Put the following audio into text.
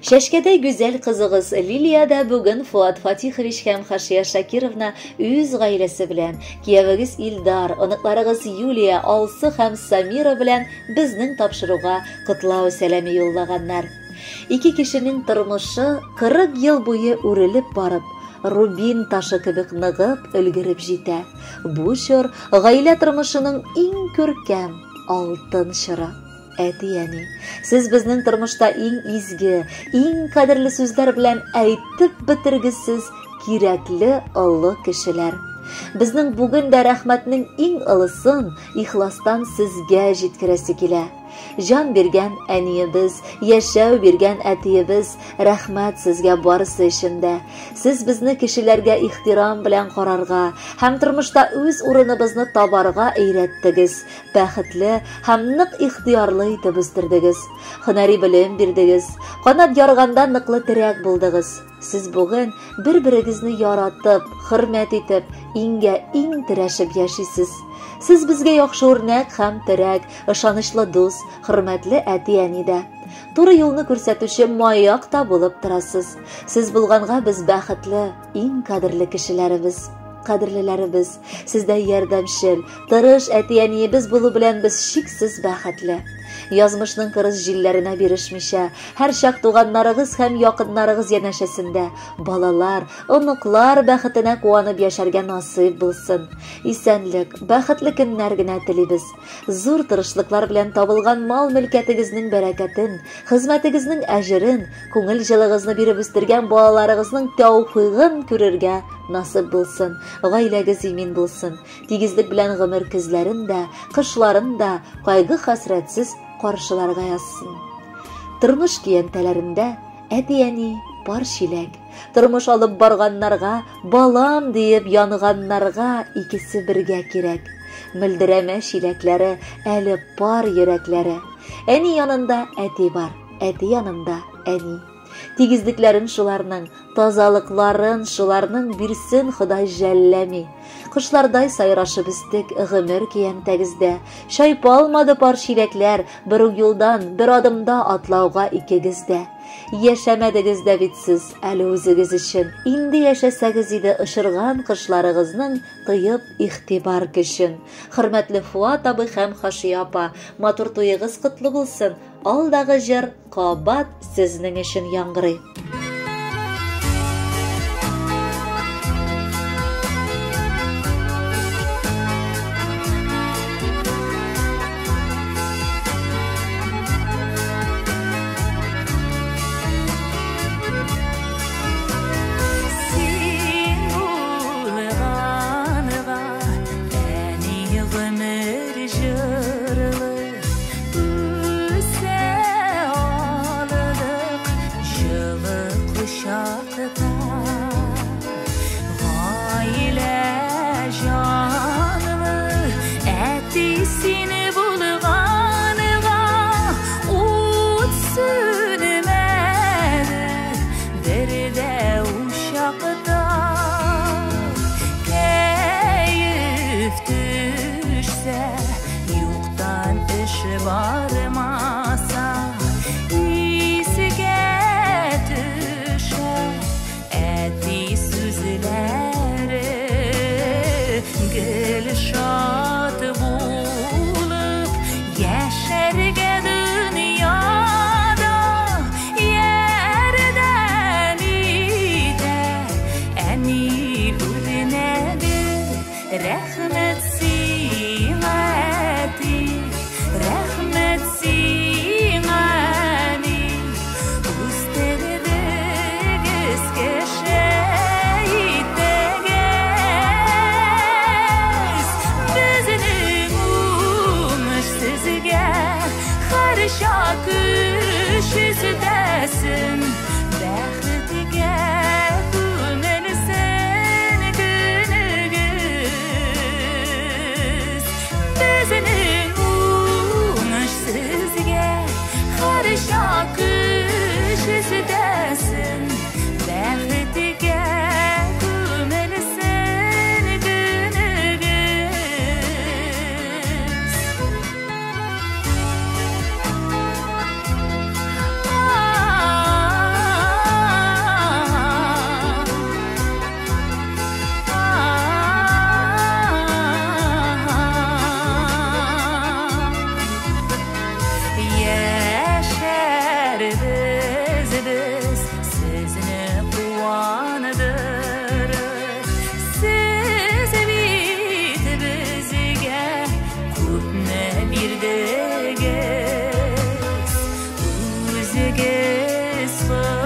Чәчкәдәй гүзәл кызыгыз Лилия дә бүген Фуат Фатихович һәм Хашия Шакировна үз гаиләсе белән, киявегез Илдар, оныкларыгыз Юлия, Алсу һәм Самира белән безнең тапшыруга котлау сәламе юллаганнар. Ике кешенең тормышы 40 ел буе үрелеп барып, рубин ташы кебек ныгып, өлгереп җитә. Бу чор гаилә тормышының иң күркәм, алтын чоры. Әти-әни, сез безнең тормышта иң изге, иң кадерле сүзләр белән әйтеп бетергесез кирәкле олы кешеләр. Безнең бүген дә рәхмәтнең иң олысын ихластан сезгә җиткерәсе килә. Җан биргән әниебез, яшәү биргән әтиебез, рәхмәт сезгә барысы өчен дә. Сез безне кешеләргә ихтирам белән карарга һәм тормышта үз урыныбызны табарга өйрәттегез. Бәхетле һәм нык ихтыярлы итеп үстердегез. Һөнәри белем бирдегез. Канат ярганда ныклы терәк булдыгыз. Сез бүген бер-берегезне яратып, хөрмәт итеп, иңгә иң терәшеп яшисез. Сез безгә яхшы үрнәк һәм терәк, ышанычлы дус, хөрмәтле әти-әни дә. Туры юлны күрсәтүче маяк та булып торасыз. Сез булганга без бәхетле, иң кадерле кешеләребез. Кадерлеләребез, сездәй ярдәмчел, тырыш әти-әниебез булу белән без чиксез бәхетле. Язмышның кырыс җилләренә бирешмичә, һәрчак туганнарыгыз һәм якыннарыгыз янәшәсендә балалар, оныклар бәхетенә куанып яшәргә насыйп булсын. Исәнлек, бәхетле көннәр генә телибез. Зур тырышлыклар белән табылган мал-мөлкәтегезнең бәрәкәтен, хезмәтегезнең әҗерен, күңел җылыгызны биреп үстергән балаларыгызның тәүфыйгын күрергә насыйп булсын. Гаиләгез имин булсын. Тигезлек белән гомер көзләрен дә, кышларын да кайгы-хәсрәтсез каршыларга язсын. Тормыш көянтәләрендә әти-әни пар чиләк. Тормыш алып барганнарга, балам диеп янганнарга икесе бергә кирәк. Мөлдерәмә чиләкләре, әле пар йөрәкләре. Әни янында әти бар, әти янында әни. Тигезлекләрен шуларның, тазалыкларын шуларның бирсен Ходай жәлләми. Кошлардай сайрашып үстек гомер көянтәгездә. Чайпалмады пар чиләкләр, бер үк юлдан, бер адымда атлауга икегез дә. Яшәмәдегез дә бит сез әле үзегез өчен. Инде яшәсәгез иде очырган кошларыгызның тоеп игътибар көчен. Хөрмәтле Фуат абый һәм Хашия апа, матур туегыз котлы булсын. Алдагы җыр кабат сезнең өчен яңгырый. Син булганга әни гомер җырлы үсә алдык җылы кочакта. Гаилә җанлы әти сине булганга ут сүнмәде бер дә учакта. Кәеф төшсә, юктан эш бармаса, искә төшә язгы.